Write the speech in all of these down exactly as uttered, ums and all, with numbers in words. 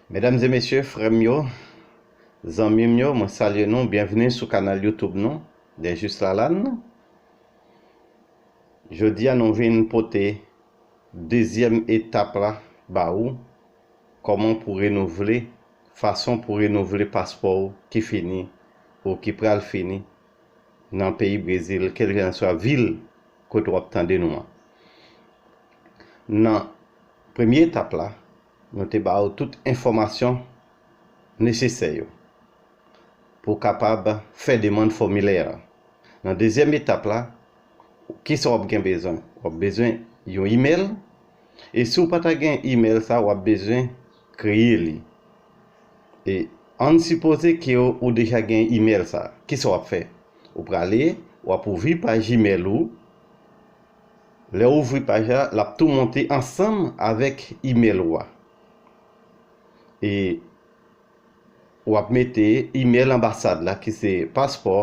Medam e mesye, frè m yo, zanmi m yo, mwen salye nou, byenvni sou kanal YouTube nou, Dejis Lalann. Jodi a nou vin pote dezyèm etap la ba ou, kòman pou renouvle, fason pou renouvle paspò w ki fini ou ki pral fini nan peyi Brezil, kèlkeswa vil kote w ap tande nou an. Nan premye etap la, nou te ba ou tout enfòmasyon nesesè yo pou w kapab fè demann fòmilè a. Nan dezyèm etap la, kisa w ap gen bezwen? W ap bezwen yon imèl. E si w pa ta gen imèl sa, w ap bezwen kreye li. E ann sipoze ke w, ou deja gen imèl sa. Kisa w ap fè? Ou prale, w ap ouvri paj imèl ou. Lè w ouvri paj la, l ap tou monte ansanm avèk imèl ou a. E w ap mete imèl anbasad la, ki se paspò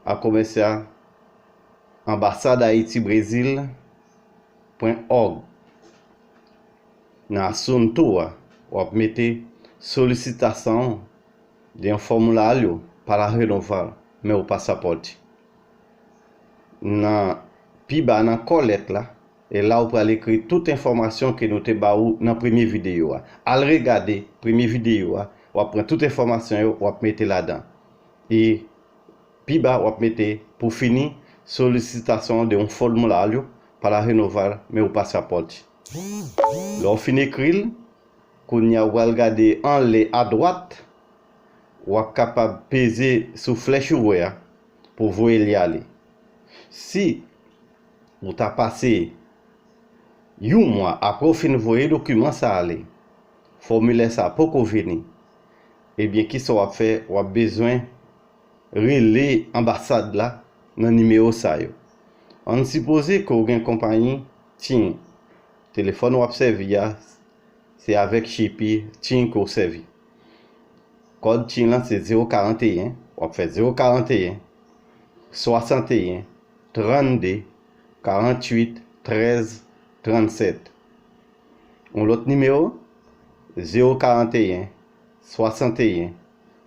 a komèsyal anbasad Ayiti Brezil pwen òg. Nan asunto a, w ap mete solisitasyon de un formulario para renovar meu pasaporte. Nan pi ba nan kò lèt la, e la ou pral ekri tout enfòmasyon ke nou te ba ou nan premye videyo a. Al regade premye videyo a, w ap pran tout enfòmasyon yo, w ap mete ladan. E pi ba, w ap mete, pou fini, solicitation de un formulario para renovar meu pasaporte. Lè w fin ekri l, kounye a w pral gade anlè adwat, w ap kapab peze sou flèch ou wè a pou voye li ale. Si ou ta pase yon mwa apre w fin voye dokiman sa ale, fòmilè sa poko vini, ebyen, kisa w ap fè? W ap bezwen rele anbasad la nan nimewo sa yo. Ann sipoze ke w gen konpayi TIN. Telefòn w ap sèvi a, se avèk chipi TIN ke w sèvi. Kòd TIN lan se zewo karanteyen, w ap fè zewo karanteyen, swasanteyen, trannde, karanntuit, trèz, trannsèt. Yon lòt nimewo, zewo karanteyen, swasanteyen,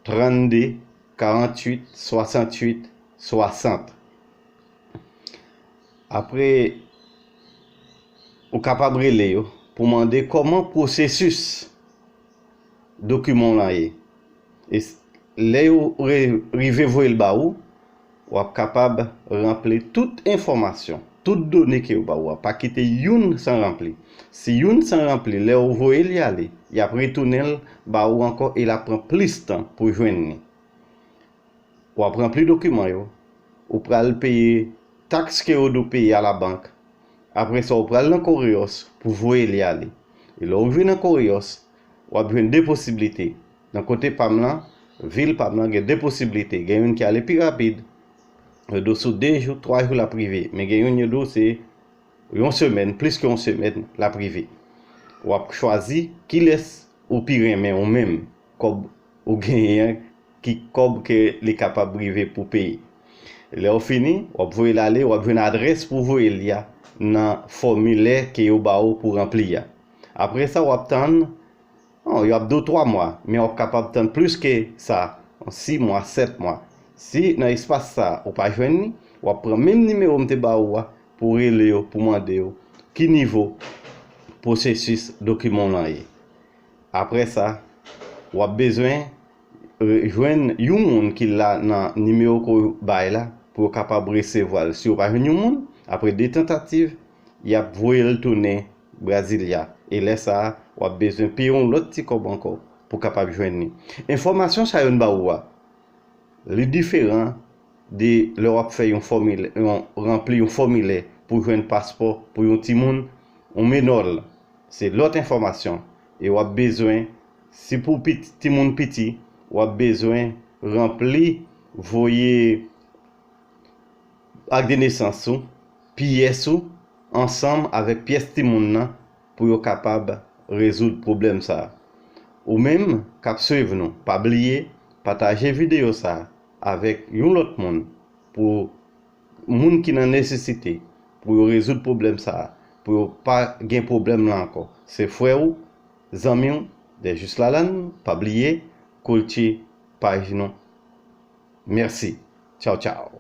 trannde, karanntuit, swasantuit, swasant. Apre, ou kapab rele yo pou mande kòman pwosesis dokiman w lan ye. E s-, lè yo re-, rive voye l ba ou, w ap kapab ranpli tout enfòmasyon, tout done ke yo ba ou a. Pa kite youn san ranpli. Si youn san ranpli, lè w voye li ale, y ap retounen l ba ou ankò e l ap pran plis tan pou jwenn li. W ap ranpli dokiman yo, ou pral peye taks ke yo dwe peye a labank. Apre sa, ou pral nan Correios pou voye li ale. E lè w rive nan Correios, w ap jwenn de posiblite. Nan kote pa m lan, vil pa m lan, gen de posiblite. Gen youn ki ale pi rapid, yo di w sou de jou, twa jou l ap rive. Men gen youn yo di w se yon semèn, plis ke yon semèn, l ap rive. W ap chwazi kilès ou pi renmen ou menm, kòb ou genyen an, ki kòb ke li kapab rive pou peye. Lè w fini, w ap voye l ale, w ap jwenn adrès pou voye li a nan fòmilè ke yo ba ou pou ranpli a. Apre sa, w ap tann, bon, y ap di w twa mwa, men w ap kapab tann plis ke sa, sis mwa, sèt mwa. Si nan espas sa a ou pa jwenn li, w ap pran menm nimewo m te ba ou a pou w rele yo, pou mande yo ki nivo pwosesis dokiman w lan ye. Apre sa, w ap bezwen re-, jwenn yon moun ki la nan nimewo ke w bay la pou yo kapab resevwa l. Si yo pa jwenn yon moun, apre de tantativ, y ap voye l tounen Brasilia. E lè sa a, w ap bezwen peye yon lòt ti kòb ankò pou kapab jwenn li. Enfòmasyon sa yo n ba ou a, li diferan de lè w ap fè yon fòmilè, yon, ranpli yon fòmilè pou jwenn paspò pou yon timoun, yon minò. Se lòt enfòmasyon. E w ap bezwen, si pou pit-, timoun piti, w ap bezwen ranpli, voye ak de nesans ou, pyès ou, ansanm avèk pyès timoun nan pou yo kapab rezoud pwoblèm sa a. Ou menm k ap swiv nou, pa bliye pataje videyo sa a avèk yon lòt moun, pou moun ki nan nesesite, pou yo rezoud pwoblèm sa a, pou yo pa gen pwoblèm lan ankò. Se frè w, zanmi w, Dèjis Lalann, pa bliye, kulti paj nou. Mèsi. Tchaw, tchaw.